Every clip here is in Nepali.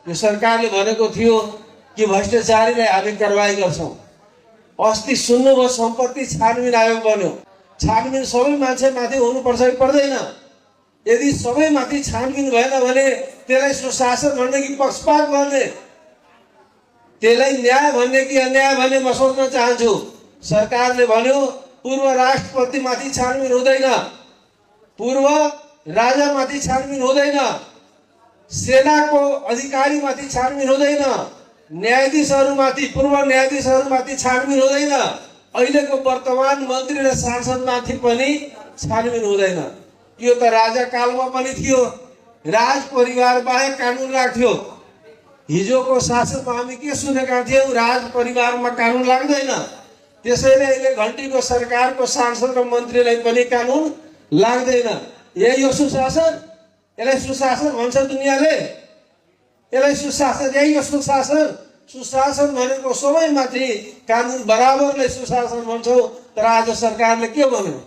यो सरकारले भनेको थियो कि भ्रष्टाचारीलाई हामी कारबाही गर्छौं। अस्ति सुन्नुभयो सम्पत्ति छानबिन आयोग बन्यो। छानबिन सबै मान्छे माथि हुनुपर्छ कि पर्दैन? यदि सबै माथि छानबिन भएन भने त्यसलाई सुशासन भन्ने कि पक्षपात भन्ने, त्यसलाई न्याय भन्ने कि अन्याय भन्ने म सोध्न चाहन्छु। सरकारले भन्यो पूर्व राष्ट्रपतिमाथि छानबिन हुँदैन, पूर्व राजामाथि छानबिन हुँदैन, सेनाको अधिकारीमाथि छानबिन हुँदैन, न्यायाधीशहरूमाथि पूर्व न्यायाधीशहरूमाथि छानबिन हुँदैन, अहिलेको वर्तमान मन्त्री र सांसदमाथि पनि छानबिन हुँदैन। यो त राजा कालमा पनि थियो, राज परिवार बाहेक कानुन लाग्थ्यो। हिजोको शासनमा हामी के सुनेका थियौं? राज परिवारमा कानुन लाग्दैन। त्यसैले अहिले घण्टीको सरकारको सांसद र मन्त्रीलाई पनि कानुन लाग्दैन। यही हो सुशासन? यसलाई सुशासन भन्छ दुनियाँले? यसलाई सुशासन, यही हो सुशासन? सुशासन भनेको सबैमाथि कानुन बराबरलाई सुशासन भन्छौ। तर आज सरकारले के भन्यो?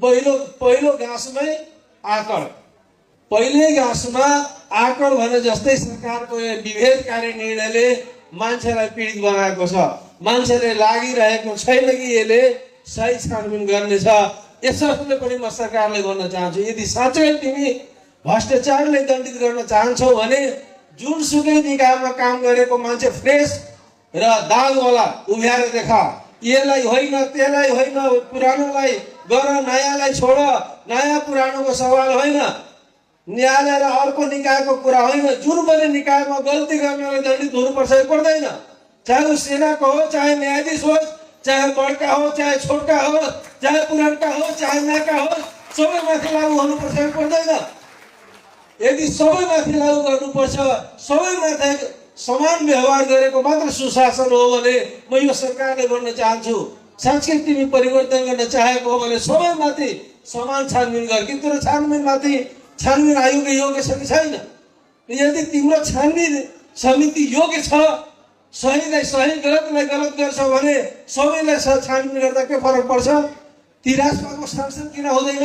पहिलो घाँसमै आकड, पहिले घाँसमा आकड भने जस्तै सरकारको यो विभेदकारी निर्णयले मान्छेलाई पीडित बनाएको छ। मान्छेले लागिरहेको छैन कि यसले सही छानबिन गर्नेछ। यसले पनि म सरकारले भन्न चाहन्छु, यदि साँच्चै तिमी भ्रष्टाचारले दण्डित गर्न चाहन्छौ भने जुनसुकै निकायमा काम गरेको मान्छे फ्रेस र दागवाला उभ्याएर देखा। यसलाई होइन, त्यसलाई होइन, पुरानोलाई गर, नयाँलाई छोड। नयाँ पुरानोको सवाल होइन, न्यायालय र अर्को निकायको कुरा होइन। जुन पनि निकायमा गल्ती गर्नेलाई दण्डित हुनुपर्छ कि पर्दैन? चाहे ऊ सेनाको हो, चाहे न्यायाधीश हो, चाहे बडका हो, चाहे छोटका हो, चाहे पुरानका हो, चाहे नयाँका हो, सबैमाथि लागू हुनुपर्छ कि पर्दैन? यदि सबैमाथि लागू गर्नुपर्छ, सबैमाथि समान व्यवहार गरेको मात्र सुशासन हो भने म यो सरकारले भन्न चाहन्छु, साँच्चै तिमी परिवर्तन गर्न चाहेको हो भने सबैमाथि समान छानबिन गर। कि तेरो छानबिनमाथि छानबिन आयोग योग्य छ कि छैन? यदि तिम्रो छानबिन समिति योग्य छ, सहीलाई सही गलतलाई गलत गर्छ भने सबैलाई छानबिन गर्दा के फरक पर्छ? ती राजपाको सांसद किन हुँदैन?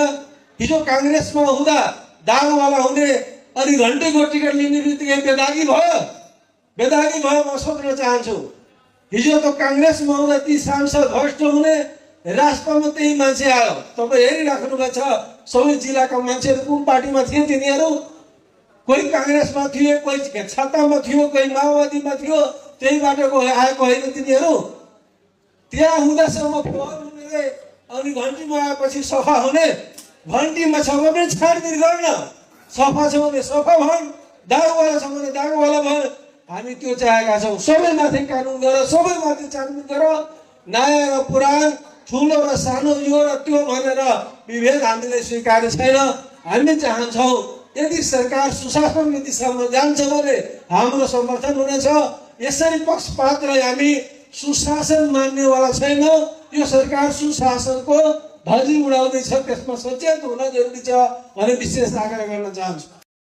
हिजो काङ्ग्रेसमा हुँदा दागवाला हुने अनि घण्टीको टिकट लिने बित्तिकै बेदागी भयो। बेदागी भयो। म सोध्न चाहन्छु, हिजो त काङ्ग्रेसमा हुँदा ती सांसद भ्रष्ट हुने, राजपामा त्यही मान्छे आयो। तपाईँ हेरिराख्नु भएको छ सबै जिल्लाका मान्छेहरू कुन पार्टीमा थिए? तिनीहरू कोही काङ्ग्रेसमा थिए, कोही छातामा थियो, कोही माओवादीमा थियो। त्यही बाटोको आएको होइन तिनीहरू? त्यहाँ हुँदासम्म फोहोर हुने अनि घण्टीमा आएपछि सफा हुने। घण्टीमा छ भने छानबिन गर्न, सफा छ भने सफा भन्, दागवाला छ भने दागवाला भन्। हामी त्यो चाहेका छौँ। सबैमाथि कानुन गर, सबैमाथि छानबिन गर। नयाँ र पुरान, ठुलो र सानो, यो र त्यो भनेर विभेद हामीले स्वीकार्य छैन। हामी चाहन्छौँ यदि सरकार सुशासनको दिशामा जान्छ भने हाम्रो समर्थन हुनेछ। यसरी पक्षपातलाई हामी सुशासन मान्नेवाला छैनौँ। यो सरकार सुशासनको धजी उडाउँदैछ, त्यसमा सचेत हुन जरुरी छ भने विशेष आग्रह गर्न चाहन्छु।